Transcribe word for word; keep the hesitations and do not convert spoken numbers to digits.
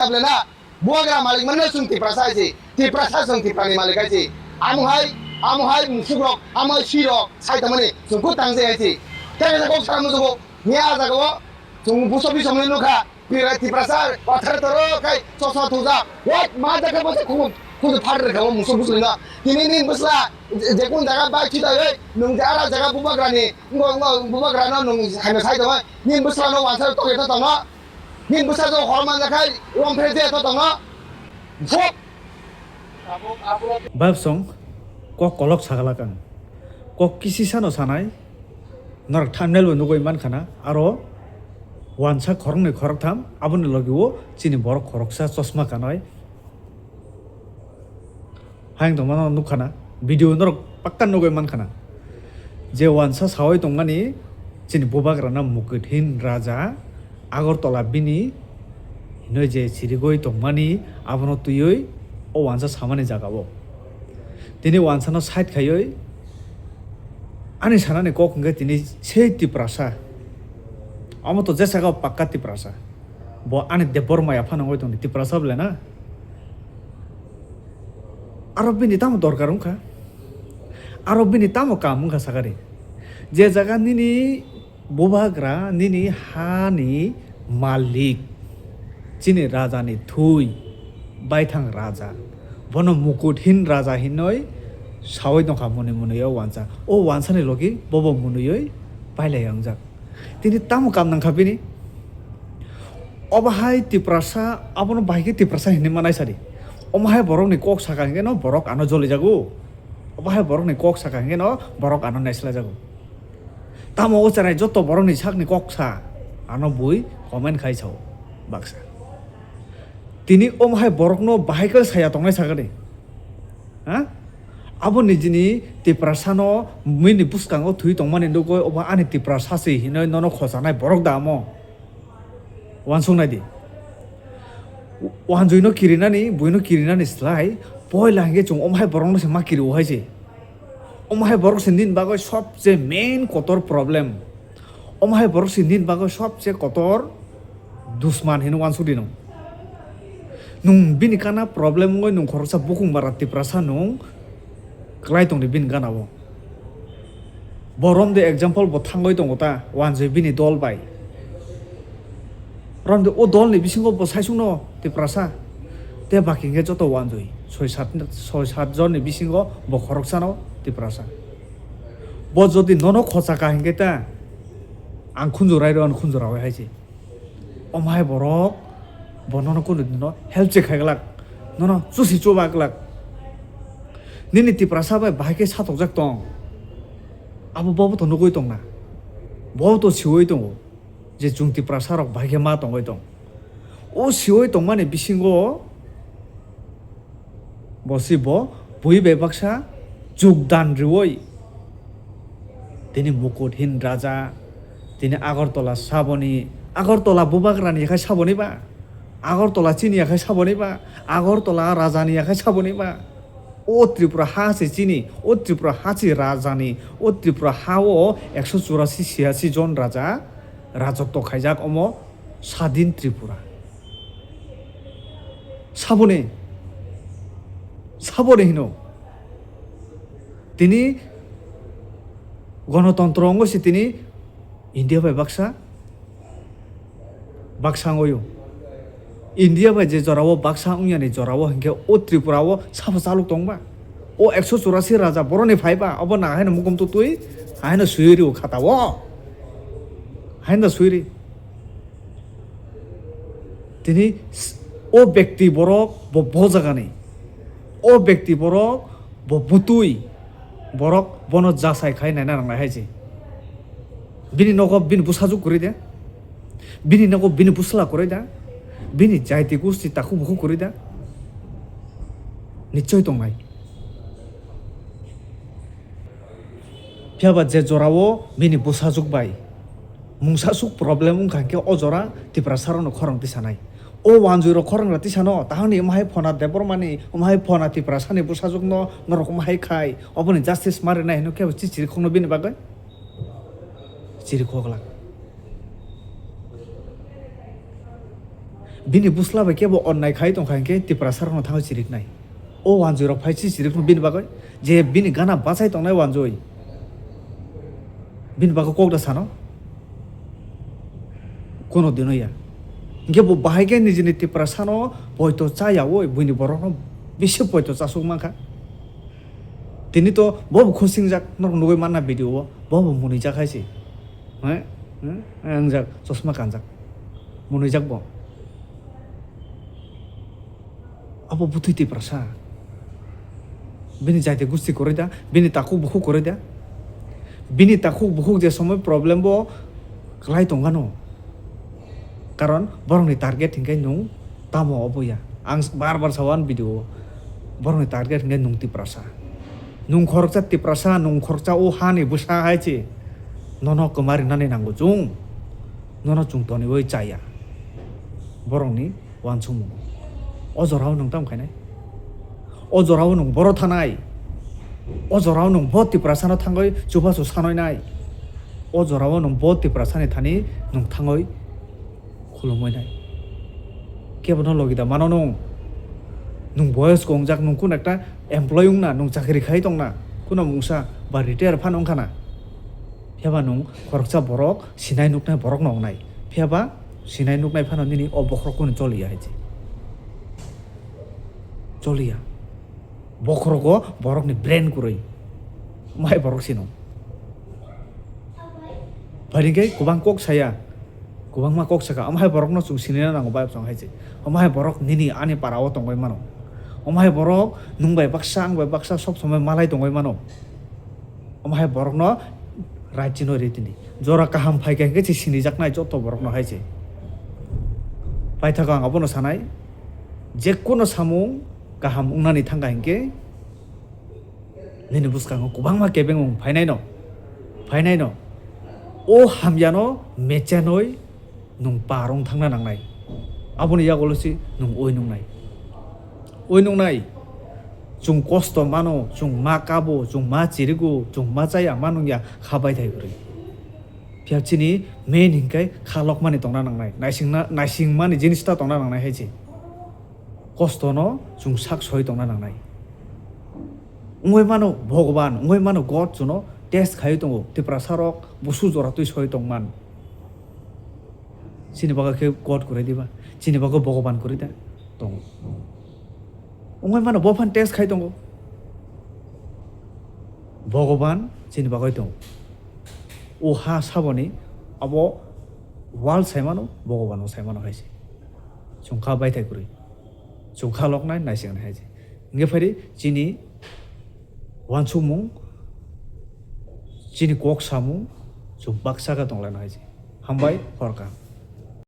Tabla na, bubagra malik mano chwng Tiprasa hai se, Tiprasa chwng Tiprani malik hai se. Amo hai, amo hai musuk rok, amo hai swi rok, sai tongmani chwng kut tang se hai se. Tei kok sara musugo, ni a jaga o, chwng buso biso mani nukha, Tira-, Tiprasa, pathar toro khai, chosma thujak, what, ma jaga bo se khum, khum phat rwkha o musuk busu no. Tini ni bwsla, je, je kun jaga bai thwi taiwi, nwng je ara jaga bubagrani, ngo, ngo, bubagrano nwng haino sai tongwi, ni bwsla no wansa tokhe to tongno. Ni bwsa jo hor man jakhai, rom phe je to tongno. Bok. Babsong, kok kolok sagalak ang. Kok kisisa no sanai, norok thumbnail bo nugwi mankha na, aro wansa khoroknwi khoroktham, aboni logi o chini borok khoroksa chosma kanoi. Hayung tongmano nukha na, video norok pakka nugwi mankha na. Je wansa sawi tongmani chini bubagrana Mukuthin Raja Agartala bini hinoi je chirigwi tongmani abono twiwi o wansa samani jaga o. Tini wansano side khaiwi ani sanani kok hwnkhe tini sei Tiprasa. Omo to jesaka pakka Tiprasa. Bo ani Debbarma yaphano wngwi tongdi Tiprasa bwle na? Aro bini tamo dorkar wngkha? Aro bini tamo kam wngkha sakari? Je jaga nini bubagra, nini hani malik, chini rajani thwi, baithang raja, bono Mukuthin Raja hinoi sawi tongkha mwnwi mwnwi o wansa. O wansani logi bobo mwnwiwi pailai wngjak. Tini tamo kam nangkha bini? Obo hai Tiprasa, abono bahai khe Tiprasa hinwi manai sadi. Omo hai borokni kok saka hwnkhe no borok ano jolijago. Obo hai borokni kok saka hwnkhe no borok ano naislajago. Tamo o cherai joto borokni sakni kok sa, ano bui comment khai sao baksa. Tini omo hai borokno bahai khe saya tongnai sakani. Ha? Abo nijini Tiprasano bini bwskango thwi tongmani nugwi obo ani Tiprasa se hinoi nono khochanai borok da amo? Uansuk nai di. Wanjui no kirinani, buino kirinani slai, poila hingke chwng omo hai borok no se ma kiri o hai se. Omo hai borok se nini bagwi sobse main kotor problem. Omo hai borok se nini bagwi sobse kotor dusman hino uansuk di no. Nwng bini kana problem wngwi nwng khoroksa bukung bara Tiprasa nwng kwlai tongdi bini gana o. Bo romde example bo thangwi tongo ta, wanjui bini dol bai. Romde o dolni bisingo bo saisungno Tiprasa. Te baki hingke joto wanjui. Soi sat, soi sat jonni bisingo bo khoroksano Tiprasa. Bo jodi nono khochaka hingke ta, ang khunju rairo, ang khunju rawi hai se. Omo hai borok, bo nono kunu dino help se khai glak, nono chusi chuba glak. Nini Tiprasa bai bahai khe satokjak tong. Abo bobo to nugui tong na. Bobo to siui tongo. Je chwng Tiprasa rok bahai khe ma tongoi tong. O siui tongmani bisingo Bo si bo bui bai baksa jugdan riui. Tini Mukuthin Raja, tini Agartala saboni, Agartala bubagrani yakhai saboni ba? Agartala chini yakhai saboni ba? Agartala rajani yakhai saboni ba? O Tripura ha se chini, o Tripura ha se rajani, o Tripura ha o ekso churasi siyasi jon raja rajotto khaijak omo sadin Tripura. Saboni, saboni hino. Tini gonotontro wngwi se tini India bai baksa, baksa wngwi o. India bai je jorao baksa wngyani jorao hinkhe o Tripura o sabo chalok tongba. O ekso churasi raja boroni phaiba, obo na haino mukum tutui, haino sui rio khata o. Haino sui ri. Tini s-, o bekti borok bo, bo jagani. O bekti borok bo butui borok bono jasai khai naina nangnai hai se. Bini nogo bini bwsajwk kwrwi de. Bini nogo bini bwsla kwrwi da. Bini jaiti gusti takhuk bukhuk kwrwi da. Nichoi tongnai. Phiya ba je jorao bini bwsajwk bai mungsaswk problem wngkha hinkhe o jora Tiprasa rokno khorang tisanai. O wanjui rok khorang ra tisano, tahoni omo hai phona Debbarmani, omo hai phona Tiprasani bwsajwkno norok omo hai khai, oboni justice ma rwnai hino khe bo chichiri khokno bini bagwi? Chiri khok glak. Bini bwsla bai kebo onnai khai tongkha hinkhe Tiprasa rokno thangwi chiriknai. O wanjwi rok phai si chirikno bini bagwi, je bini gana bachai tongnai wanjwi. Bini bagwi kok da sano. Kono dino ya. Hinkhe bo bahai khe nijini Tiprasano poito cha yaui buini borokno bisi poito chasuk mankha. Tini to bo bo khosingjak, norok nugwi manna video o, bo bo munijak hai se. He? He? He, wngjak, chosma kanjak. Munijak bo. Abo bwtwi Tiprasa. Bini jaiti gusti kwrwi da, bini takhuk bukhuk kwrwi da. Bini takhuk bukhuk je somoi problem bo kwlai tongano. Karon borokni target hinkhe nwng tamo obo ya. Ang bar bar sao ani video o. Borokni target hinkhe nwng Tiprasa. Nwng khoroksa Tiprasa, nwng khoroksa o hani bwsa hai se. Nono kwma rinani nango chwng. Nono chwng toniwi chaya. Borokni uansukmung. O jorao nwng tamo khainai? O jorao nwng boro thanai? O jorao nwng bo Tiprasano thangwi chubachu sanoinai? O jorao nwng bo Tiprasani thani nwng thangwi khulumwi nai? Kebono logi da mano nwng? Nwng boyos kongjak, nwng kun ekta employee wngna, nwng chakri khai tongna, kuno mungsa ba retire phano wngkhana. Phiya ba nwng khoroksa borok sinai nuknai borokno wngnai. Phiya ba sinai nuknai phano nini o bokhorok kunu choliya hai se. Choliya. Bokhorogo borokni brain kwrwi. Omo hai borok sino. Phai hwnkhe kwbang kok saya. Kwbangma kok saka. Omo hai borokno chwng sinina nango bai chwng hai se. Omo hai borok nini ani para o tongwi mano. Omo hai borok nwng bai baksa, ang bai baksa sob somoi malai tongwi mano. Omo hai borokno right chino ri tini. Jora kaham phai kha hwnkhe se sinijaknai joto borokno hai se. Paithago ang abono sanai, je kono samung kaham wngnani thangkha hwnkhe nini bwskango kwbangma kebengmung phainaino, phainaino. O hamyano mechenwi nwng par wng thangna nangnai. Aboni yagulo se nwng ui nungnai. Ui nungnai. Chwng kosto mano, chwng ma kabo, chwng ma chirigo, chwng ma chaya ma nungya kha baithai kwrwi. Phiya chini main hinkhe kha lokmani tongna nangnai, naisingna, naisingmani jinis ta tongna nangnai hai se. Kostono chwng sak soi tongna nangnai. Wngwi mano Bhogoban, wngwi mano God chwngno test khaiwi tongo. Tiprasa rok busu jora twi soi tongman. Chini bagwi khe God kwrwi diba? Chini bagwi Bhogoban kwrwi da? Tongo. Wngwi mano bo phan test khai tongo. Bhogoban chini bagwi tongo. O ha saboni abo world sai mano, Bhogoban o sai mano hai se. Chwng kha baithai kwrwi. Chwng kha loknai naisingnai hai se. Hwnkhe phai di chini uansukmung, chini kok samung, chwng baksa khe tonglaina hai se. Hambai, hor kaham.